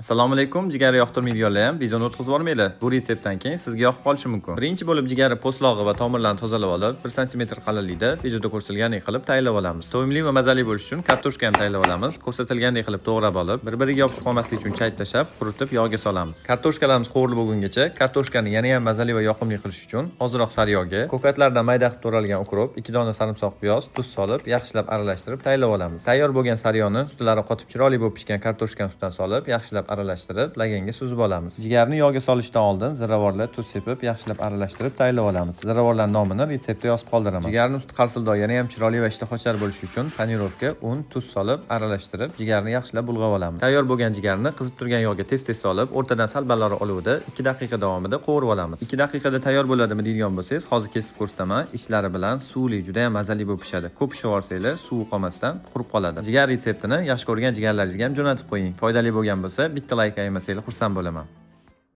Assalomu alaykum, jigari yoqtirmaydiganlar ham videoni o'tkazib yubormanglar. Bu retseptdan keyin sizga yoqib qolishi mumkin. Birinchi bo'lib jigari po'stlog'i va tomirlarni tozalab olib, 1 sm qalinlikda videoda ko'rsatilgandek qilib tayyorlab olamiz. To'yimli va mazali bo'lishi uchun kartoshka ham tayyorlab olamiz. Ko'rsatilgandek qilib to'g'rab olib, bir-biriga yopishib qolmasligi uchun chayib tashlab, quritib yog'ga solamiz. Kartoshkalarimiz qovurilib bo'lgungacha kartoshkani yana ham mazali va yoqimli qilish uchun ozroq sariyog'i, ko'katlardan mayda qilib to'ralgan укроп, 2 dona sarimsoq piyoz, tuz solib, yaxshilab aralashtirib tayyorlab olamiz. Tayyor bo'lgan sariyog'ni ustilari qotib chiroyli bo'lib pishgan kartoshkani ustidan solib, yaxshilab aralashtirib, laganga suzib olamiz. Jigarni yog'ga solishdan oldin ziravorlar tuz sepib, yaxshilab aralashtirib tayyorlab olamiz. Ziravorlar nomini retseptda yozib qoldiraman. Jigarni usti qarsildoq yana ham chiroyli va ishtahochar bo'lishi uchun панировка, un, tuz solib, aralashtirib, jigarni yaxshilab bulg'ab olamiz. Tayyor bo'lgan jigarni qizib turgan yog'ga tez-tez solib, o'rtadan sal balandroq olovda 2 daqiqa davomida qovurib olamiz. 2 daqiqada tayyor bo'ladimi deydigan bo'lsangiz, hozir kesib ko'rsataman. Ichlari bilan suvli, juda ham mazali bo'lib pishadi. Ko'p pishib yuborsanglar, suvi qolmasdan qurib qoladi. Jigar retseptini yaxshi ko'rgan jigarlaringizga ham jo'natib qo'ying. Foydali bo'lgan bo'lsa, bitta layk ayamasanglar xursand bo'laman.